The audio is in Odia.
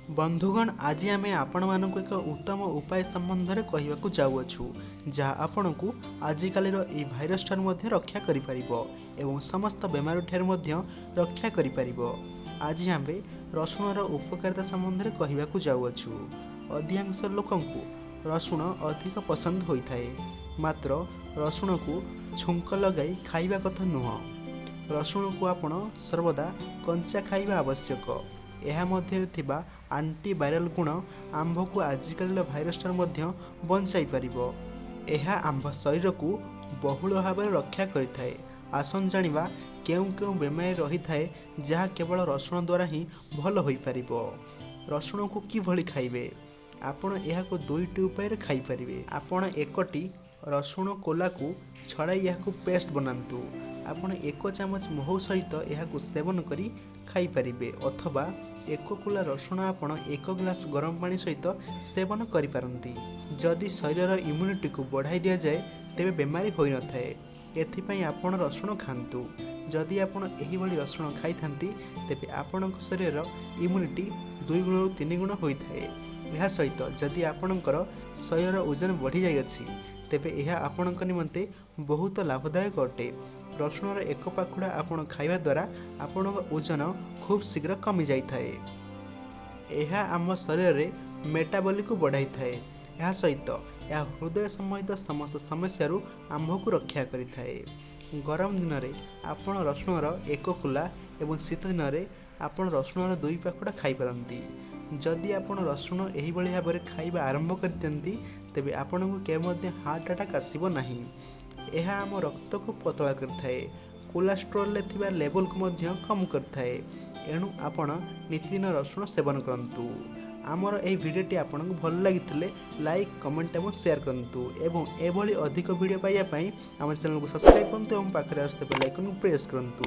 ବନ୍ଧୁଗଣ, ଆଜି ଆମେ ଆପଣମାନଙ୍କୁ ଏକ ଉତ୍ତମ ଉପାୟ ସମ୍ବନ୍ଧରେ କହିବାକୁ ଯାଉଅଛୁ, ଯାହା ଆପଣଙ୍କୁ ଆଜିକାଲିର ଏହି ଭାଇରସ୍ ଠାରୁ ମଧ୍ୟ ରକ୍ଷା କରିପାରିବ ଏବଂ ସମସ୍ତ ବେମାରୀ ଠାରୁ ମଧ୍ୟ ରକ୍ଷା କରିପାରିବ। ଆଜି ଆମ୍ଭେ ରସୁଣର ଉପକାରିତା ସମ୍ବନ୍ଧରେ କହିବାକୁ ଯାଉଅଛୁ। ଅଧିକାଂଶ ଲୋକଙ୍କୁ ରସୁଣ ଅଧିକ ପସନ୍ଦ ହୋଇଥାଏ, ମାତ୍ର ରସୁଣକୁ ଛୁଙ୍କ ଲଗାଇ ଖାଇବା କଥା ନୁହଁ। ରସୁଣକୁ ଆପଣ ସର୍ବଦା କଞ୍ଚା ଖାଇବା ଆବଶ୍ୟକ। ଏହା ମଧ୍ୟରେ ଥିବା ଆଣ୍ଟିଭାଇରାଲ ଗୁଣ ଆମ୍ଭକୁ ଆଜିକାଲିର ଭାଇରସ୍ ଠାରୁ ମଧ୍ୟ ବଞ୍ଚାଇ ପାରିବ। ଏହା ଆମ୍ଭ ଶରୀରକୁ ବହୁଳ ଭାବରେ ରକ୍ଷା କରିଥାଏ। ଆସନ୍ତୁ ଜାଣିବା କେଉଁ କେଉଁ ବେମାରୀ ରହିଥାଏ, ଯାହା କେବଳ ରସୁଣ ଦ୍ୱାରା ହିଁ ଭଲ ହୋଇପାରିବ। ରସୁଣକୁ କିଭଳି ଖାଇବେ? ଆପଣ ଏହାକୁ ଦୁଇଟି ଉପାୟରେ ଖାଇପାରିବେ। ଆପଣ ଏକଟି ରସୁଣ କୋଲାକୁ ଛଡ଼ାଇ ଏହାକୁ ପେଷ୍ଟ ବନାନ୍ତୁ। ଆପଣ 1 ଚାମଚ ମହୁ ସହିତ ଏହାକୁ ସେବନ କରି ଖାଇପାରିବେ, ଅଥବା 1 କୋଲା ରସୁଣ ଆପଣ 1 ଗ୍ଲାସ ଗରମ ପାଣି ସହିତ ସେବନ କରିପାରନ୍ତି। ଯଦି ଶରୀରର ଇମ୍ୟୁନିଟିକୁ ବଢ଼ାଇ ଦିଆଯାଏ, ତେବେ ବେମାରୀ ହୋଇନଥାଏ। ଏଥିପାଇଁ ଆପଣ ରସୁଣ ଖାଆନ୍ତୁ। ଯଦି ଆପଣ ଏହିଭଳି ରସୁଣ ଖାଇଥାନ୍ତି, ତେବେ ଆପଣଙ୍କ ଶରୀରର ଇମ୍ୟୁନିଟି 2 ଗୁଣରୁ 3 ଗୁଣ ହୋଇଥାଏ। ଏହା ସହିତ ଯଦି ଆପଣଙ୍କର ଶରୀରର ଓଜନ ବଢ଼ିଯାଇଅଛି, ତେବେ ଏହା ଆପଣଙ୍କ ନିମନ୍ତେ ବହୁତ ଲାଭଦାୟକ ଅଟେ। ରସୁଣର 1 ପାଖୁଡ଼ା ଆପଣ ଖାଇବା ଦ୍ୱାରା ଆପଣଙ୍କ ଓଜନ ଖୁବ୍ ଶୀଘ୍ର କମିଯାଇଥାଏ। ଏହା ଆମ ଶରୀରରେ ମେଟାବଲିକୁ ବଢ଼ାଇଥାଏ। ଏହା ସହିତ ଏହା ହୃଦୟ ସମ୍ବନ୍ଧିତ ସମସ୍ତ ସମସ୍ୟାରୁ ଆମ୍ଭକୁ ରକ୍ଷା କରିଥାଏ। ଗରମ ଦିନରେ ଆପଣ ରସୁଣର 1 କୁଲା ଏବଂ ଶୀତ ଦିନରେ ଆପଣ ରସୁଣର 2 ପାଖୁଡ଼ା ଖାଇପାରନ୍ତି। ଯଦି ଆପଣ ରସୁଣ ଏହିଭଳି ଭାବରେ ଖାଇବା ଆରମ୍ଭ କରିଦିଅନ୍ତି, ତେବେ ଆପଣଙ୍କୁ କେବେ ମଧ୍ୟ ହାର୍ଟ ଆଟାକ୍ ଆସିବ ନାହିଁ। ଏହା ଆମ ରକ୍ତକୁ ପତଳା କରିଥାଏ, କୋଲେଷ୍ଟ୍ରଲରେ ଥିବା ଲେବଲକୁ ମଧ୍ୟ କମ୍ କରିଥାଏ। ଏଣୁ ଆପଣ ନିତିଦିନ ରସୁଣ ସେବନ କରନ୍ତୁ। ଆମର ଏହି ଭିଡ଼ିଓଟି ଆପଣଙ୍କୁ ଭଲ ଲାଗିଥିଲେ ଲାଇକ୍, କମେଣ୍ଟ ଏବଂ ସେୟାର କରନ୍ତୁ ଏବଂ ଏଭଳି ଅଧିକ ଭିଡ଼ିଓ ପାଇବା ପାଇଁ ଆମ ଚ୍ୟାନେଲକୁ ସବସ୍କ୍ରାଇବ୍ କରନ୍ତୁ ଏବଂ ପାଖରେ ଆସୁଥିବା ବେଲ୍ ଆଇକନ୍କୁ ପ୍ରେସ୍ କରନ୍ତୁ।